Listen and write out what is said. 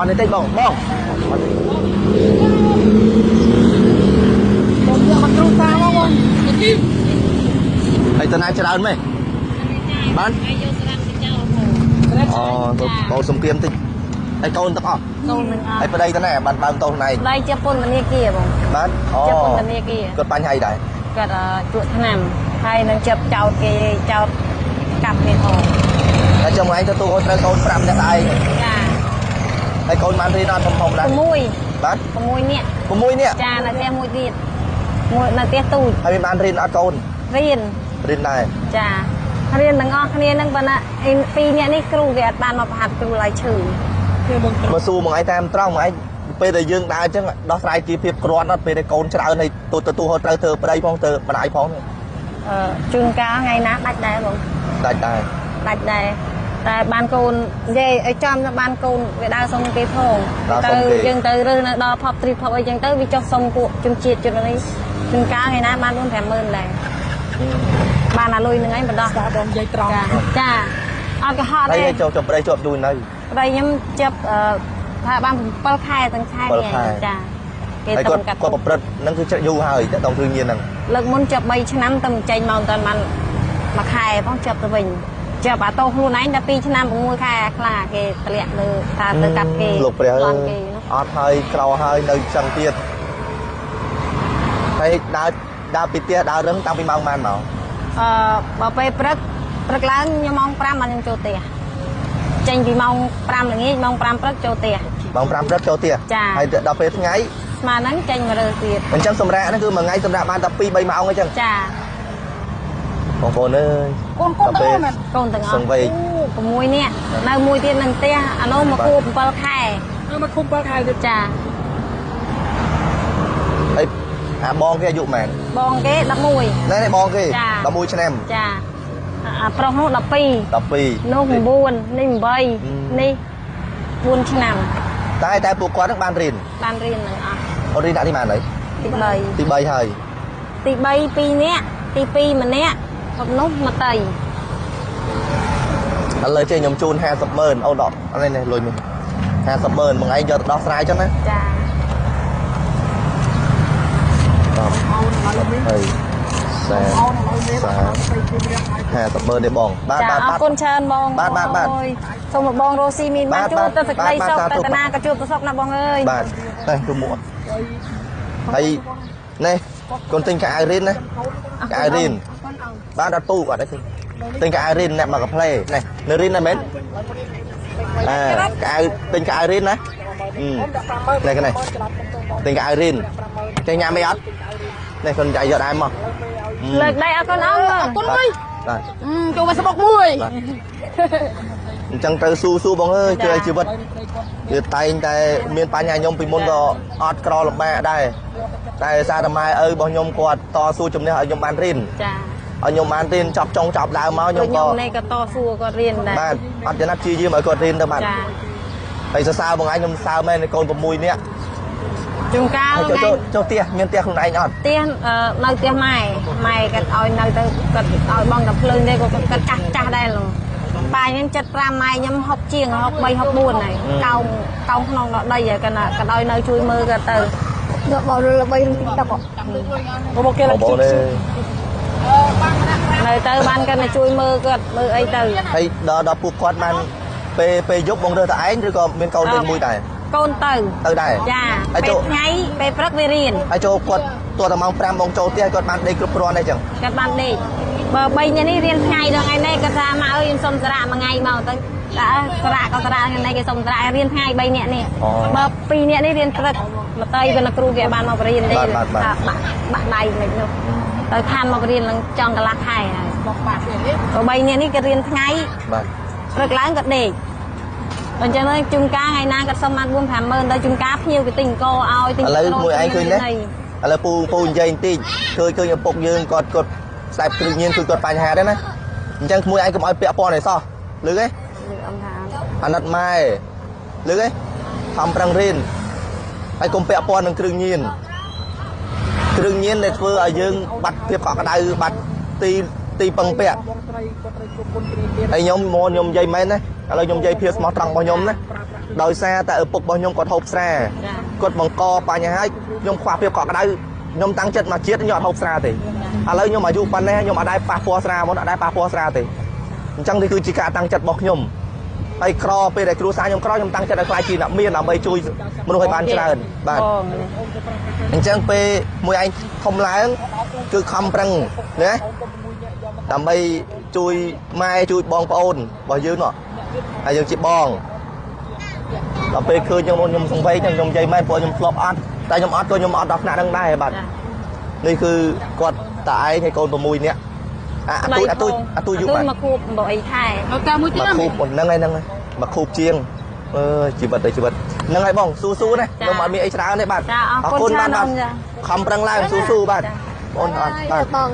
បងនេះតិចបងបង បងយកមកគ្រូសាមកបង ហើយតណាច្រើនមែនបាន ហើយយកស្រាំទៅចោលផង អូបងសុំគៀមតិចហើយកូនទាំងអស់ កូននឹងអ ហើយ ត់ ប្តីតណាបានបើមតោខ្លួនឯង ប្តីជាពន្ធនាគារបង បាទអូ ជាពន្ធនាគារ គាត់បញ្ហាអីដែរ គាត់ជក់ថ្នាំហើយនឹងចាប់ចោតគេចោតកាប់គេផង ហើយចាំឯងទទួលត្រូវកូន5នាក់ឯង ចា ហើយកូនបានរៀនអត់ធំធំដែរ 6 បាទ 6នាក់ 6នាក់ ចានៅផ្ទះមួយទៀតមួយនៅផ្ទះទូច ហើយមានបានរៀនអត់កូន រៀន រៀនដែរ ចារៀនទាំងអស់គ្នានឹងប៉ុន្តែពីរនាក់នេះគ្រូគេអត់បានមកប្រហាត់គ្រូឡើយឈឺ មកសួរមកឯងតាមត្រង់មកឯងពេលដែលយើងដើរអញ្ចឹងដោះស្រាយជីវភាពគ្រាន់អត់ពេលដែលកូនច្រើនហើយទទួលត្រូវធ្វើប្តីផងធ្វើម្ដាយផង អឺជួនកាលថ្ងៃណាដាច់ដែរបង ដាច់ដែរ ដាច់ដែរតែបានកូននិយាយឲ្យចំទៅបានកូនវាដើរសុំគេផងទៅយើងទៅរើសនៅដល់ផប់ទ្រីផប់អីចឹងទៅវាចុះសុំពួកជំជាតិជននេះជួនកាលថ្ងៃណាបាន4 50000ដែរបានអាលុយនឹងឯងបណ្ដោះ តាបងនិយាយត្រង់ ចាចាអត់កុហក ហើយ ទេ ចុះចុះប្តីជាប់យូរនៅ ប្តីខ្ញុំចាប់អឺថាបាន7ខែទាំងខែនេះ 7ខែ ចាគេ ហើយគាត់ ទៅកាត់ គាត់ប្រព្រឹត្តហ្នឹងគឺយូរហើយតើតងគ្រឿងញៀនហ្នឹង លើកមុនចាប់3ឆ្នាំទៅចេញមកមិនតាន់បានមួយខែផងចាប់ទៅវិញចាប់អាតោខ្លួនឯងតែ2ឆ្នាំ6ខែខ្លះគេតម្លាក់លើថាទៅកាប់គេ លោកព្រះ ប្លន់គេនោះ អត់ហើយក្រហើយនៅចឹងទៀតហើយដើរដើរពីផ្ទះដើររឹងតាំងពីម៉ោងប៉ុន្មានមក អឺបើពេលព្រឹកព្រឹកឡើងខ្ញុំម៉ោង5បានខ្ញុំចូលផ្ទះចេញពីម៉ោង5ល្ងាចម៉ោង5ព្រឹកចូលផ្ទះ ម៉ោង5ព្រឹកចូលផ្ទះ ចា ហើយដល់ពេលថ្ងៃ ស្មើហ្នឹងចេញមករើសទៀត អញ្ចឹងសម្រាប់ហ្នឹងគឺមួយថ្ងៃសម្រាប់បានតែ2 3ម៉ោងអញ្ចឹង ចា បងប្អូនអើយ កូនកូនទាំងអស់មែន កូនទាំងអស់ សង្វេគ 6នាក់នៅមួយទៀតនឹងផ្ទះអានោះមកគួប7ខែ មកឃុំ7ខែទៀត ចា ហើយអាបងគេអាយុប៉ុន្មាន បងគេ11 ណែនេះបងគេ ចា 11ឆ្នាំ ចាអាប្រុសនោះ12 12 នោះ9នេះ8នេះ4ឆ្នាំ តែតែពួកគាត់ហ្នឹងបានរៀន បានរៀនទាំងអស់ អូនរៀនដាក់ទីប៉ុន្មានហើយ ទី ទី3ហើយ 3ទី3 2នាក់ទី2ម្នាក់ផងនោះមកតី ឥឡូវចេះខ្ញុំជូន50ម៉ឺនអូនដកអត់នេះនេះលុយនេះ50ម៉ឺនមួយថ្ងៃយកទៅដោះស្រាយចឹងណា ចា 10 អូនឥឡូវនេះ 20 40 អូនឥឡូវនេះបានទៅជារៀងហើយ 50ម៉ឺនទេបងបាទ ចា បាទបាទ អរគុណច្រើនបង បាទបាទបាទ អូយសូមឲ្យបងរស់ស៊ីមាន បាទ បានជួបទៅសេចក្តី បាទ សុខ បាទ តែតាណាក៏ជួបទៅសុខណាបងអើយ បាទនេះគឺមួកហើយនេះកូនទិញកៅអៅរៀនណាកៅអៅរៀនបាទអត់ពូអត់ទេទិញកៅអៅរៀនអ្នកមកកាផ្លេនេះនៅរៀនណាមែនអើកៅអៅទិញកៅអៅរៀនណាអឺនេះកនេះទិញកៅអៅរៀនចេះញ៉ាំអីអត់នេះកូនចៃយកដែរមក លើកដៃអរគុណអរ អរគុណមួយ បាទ ចូលមកស្បុកមួយ បាទអញ្ចឹងត្រូវស៊ូស៊ូបងអើយជួយឲ្យជីវិតវាតែងតែមានបញ្ហាខ្ញុំពីមុនក៏អត់ក្រលំបាកដែរតែសារតែម៉ែឪរបស់ខ្ញុំគាត់តស៊ូជំនះឲ្យខ្ញុំបានរៀន ចា ឲ្យខ្ញុំបានរៀនចប់ចុងចប់ដើមមក ដូច ខ្ញុំក៏ ខ្ញុំនេះក៏តស៊ូគាត់រៀនដែរ បាទអត់ចំណាប់ជាយាមឲ្យគាត់រៀនទៅបាទ ចា ហើយសរសើរបងឯងខ្ញុំសរសើរមែនកូន6នាក់ ជួនកាល ហើយ ថ្ងៃ ចូលចូលផ្ទះមានផ្ទះខ្លួនឯងអត់ ផ្ទះនៅផ្ទះម៉ែម៉ែគាត់ឲ្យនៅទៅគាត់ឲ្យបងតែភ្លើងទេគាត់គាត់ចាស់ចាស់ដែរលោកប៉ាខ្ញុំ75ម៉ែខ្ញុំ60ជាង63 64ហើយកោងកោងក្នុងដល់ដីហើយគាត់ណាគាត់ឲ្យនៅជួយមើលគាត់ទៅ យកបោលល្បីក្នុង TikTok បងគេ បងប្អូនអើយ នៅទៅបានគាត់ទៅជួយមើលគាត់មើលអីទៅ ហើយដល់ដល់ពួកគាត់បានពេលពេលយប់បងរើសតែឯងឬក៏មានកូនលេងមួយដែរ កូនទៅ ទៅដែរ ចា ហើយចូល ពេលថ្ងៃពេលព្រឹកវារៀន ហើយចូលគាត់ទោះតែម៉ោង5បងចូលផ្ទះគាត់បានដេកគ្រប់គ្រាន់ដែរចឹង គាត់បានដេកបើ3នាក់នេះរៀនថ្ងៃដល់ថ្ងៃនេះគាត់ថាម៉ាអើយខ្ញុំសុំសារៈមួយថ្ងៃមកទៅតែសារៈក៏សារៈថ្ងៃនេះគេសុំសារៈរៀនថ្ងៃ3នាក់នេះបើ2នាក់នេះរៀនព្រឹកមកទៅវានៅគ្រូគេបានមកបរៀនទេ បាទបាទបាទ ថាបាក់បាក់ដៃមិននោះទៅខានមករៀនឡើងចង់កន្លះខែហើយ បងបាក់នេះ បើ3នាក់នេះគេរៀនថ្ងៃ បាទ ព្រឹកឡើងក៏ដេកអញ្ចឹងទៅជួនកាលថ្ងៃណាគាត់សុំបាន4 5ម៉ឺនទៅជួនកាលភ្ញៀវគេទិញអង្គឲ្យទិញ ឥឡូវមួយឯងឃើញទេ ទិញ ឥឡូវពូពូនិយាយបន្តិចឃើញឃើញឪពុកយើងគាត់គាត់ខ្សែគ្រឿងញៀនគឺគាត់បញ្ហាដែរណាអញ្ចឹងក្មួយឯងកុំឲ្យពាក់ព័ន្ធឲ្យសោះលឺទេ លើកអំថា អាណិតម៉ែលឺទេខំប្រឹងរៀនហើយកុំពាក់ព័ន្ធនឹងគ្រឿងញៀនគ្រឿងញៀនដែលធ្វើឲ្យយើងបាត់ភាពកក់ក្ដៅបាត់ទីទីពឹងពាក់ បងត្រីគាត់ត្រូវជួបគុណគ្រីទៀត ហើយខ្ញុំមកខ្ញុំនិយាយមែនណាឥឡូវខ្ញុំនិយាយភាពស្មោះត្រង់របស់ខ្ញុំណា ប្រើ ដោយសារតែឪពុករបស់ខ្ញុំគាត់ហូបស្រា ចា គាត់បង្កបញ្ហាឲ្យខ្ញុំខ្វះភាពកក់ក្ដៅខ្ញុំតាំងចិត្តមកជាតិខ្ញុំអត់ហូបស្រាទេឥឡូវខ្ញុំអាយុប៉ុណ្ណេះខ្ញុំអត់ដែរប៉ះពាល់ស្រាមុនអត់ដែរប៉ះពាល់ស្រាទេអញ្ចឹងនេះគឺជាការតាំងចិត្តរបស់ខ្ញុំហើយក្រពេលដែលគ្រួសារខ្ញុំក្រខ្ញុំតាំងចិត្តឲ្យខ្លាចជាអ្នកមានដើម្បីជួយមនុស្សឲ្យបានច្រើនបាទ បង អញ្ចឹងពេលមួយឯងធំឡើងគឺខំប្រឹងណាដើម្បីជួយម៉ែជួយបងប្អូនរបស់យើងនោះហើយយើងជាបងដល់ពេលឃើញខ្ញុំខ្ញុំសង្វេគខ្ញុំនិយាយមែនព្រោះខ្ញុំធ្លាប់អត់តែខ្ញុំអត់ក៏ខ្ញុំអត់ដល់ថ្នាក់ហ្នឹងដែរបាទនេះគឺគាត់តាឯងហើយកូន6នាក់អាអាទូចអាទូចអាទូចយូរបាទ មកខួប8ខែ នៅតាមមួយទៀត មកខូបប៉ុណ្ណឹងឯហ្នឹងមកខូបជាងអើយជីវិតតែជីវិតហ្នឹងហើយបងស៊ូស៊ូណាខ្ញុំអត់មានអីច្រើនទេបាទ ចាអរគុណច្រើន បាទ អូនចា ខំប្រឹងឡើងស៊ូស៊ូបាទបងអូនអត់បាទ បង